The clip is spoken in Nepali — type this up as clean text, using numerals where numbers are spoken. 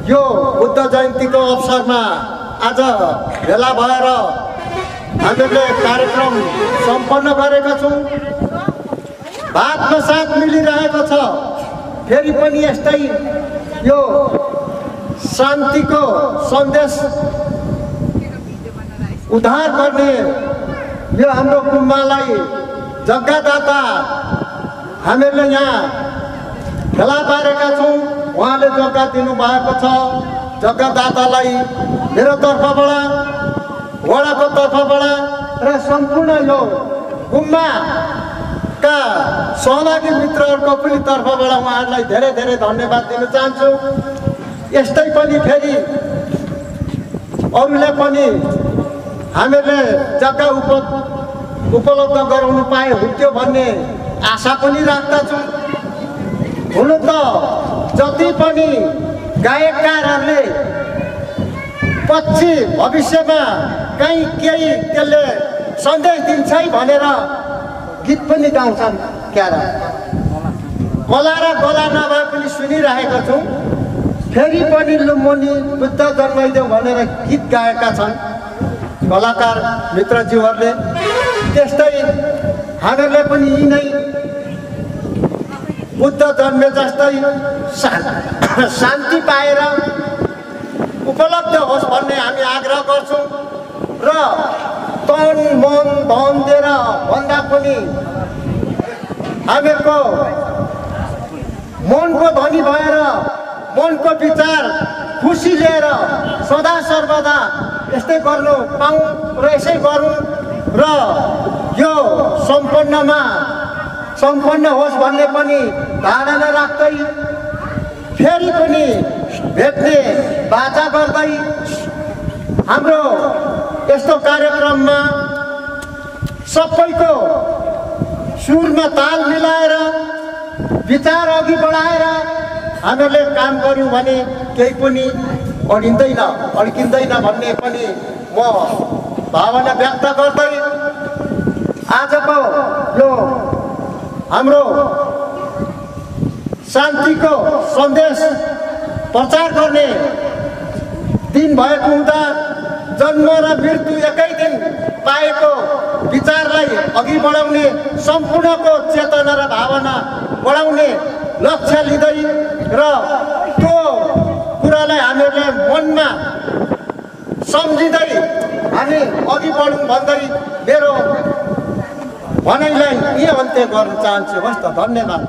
यो बुद्ध जयन्तीको अवसरमा आज भेला भएर हामीले कार्यक्रम सम्पन्न गरेका छौँ। बातमा साथ मिलिरहेको छ। फेरि पनि यस्तै यो शान्तिको सन्देश उद्धार गर्ने यो हाम्रो गुम्बालाई जग्गादाता हामीहरूले यहाँ भेला पारेका छौँ। उहाँले जग्गा दिनुभएको छ। जग्गादातालाई मेरो तर्फबाट, वडाको तर्फबाट र सम्पूर्ण यो गुम्बाका सहभागी मित्रहरूको पनि तर्फबाट उहाँहरूलाई धेरै धेरै धन्यवाद दिन चाहन्छु। यस्तै पनि फेरि अरूले पनि हामीहरूले जग्गा उपलब्ध गराउनु पाए हुन्थ्यो भन्ने आशा पनि राख्दछौँ। हुनु त जति पनि गायककारहरूले पछि भविष्यमा कहीँ केही त्यसले सन्देश दिन्छ है भनेर गीत पनि गाउँछन्। क्या र कला र गला नभए पनि सुनिरहेका छौँ। फेरि पनि लुम्बनी बुद्ध जन्माइदेऊ भनेर गीत गाएका छन् कलाकार मित्रज्यूहरूले। त्यस्तै हामीहरूले पनि यिनै बुद्ध जन्मे जस्तै शान्ति पाएर उपलब्ध होस् भन्ने हामी आग्रह गर्छौँ। र तन मन धन दिएर भन्दा पनि हामीहरूको मनको धनी भएर मनको विचार खुसी लिएर सदा सर्वदा यस्तै गर्नु पाऊँ र यसै गरौँ र यो सम्पन्न होस् भन्ने पनि धारणा राख्दै फेरि पनि भेट्ने बाचा गर्दै हाम्रो यस्तो कार्यक्रममा सबैको सुरमा ताल मिलाएर विचार अघि बढाएर हामीहरूले काम गर्यौँ भने केही पनि अड्किँदैन भन्ने पनि म भावना व्यक्त गर्दै आजको यो हाम्रो शान्तिको सन्देश प्रचार गर्ने दिन भएको हुँदा जन्म र मृत्यु एकै दिन पाएको विचारलाई अघि बढाउने, सम्पूर्णको चेतना र भावना बढाउने लक्ष्य लिँदै र त्यो कुरालाई हामीहरूले मनमा सम्झिँदै हामी अघि बढौँ भन्दै मेरो भनाइलाई यही अन्त्य गर्न चाहन्छु। हस् त, धन्यवाद।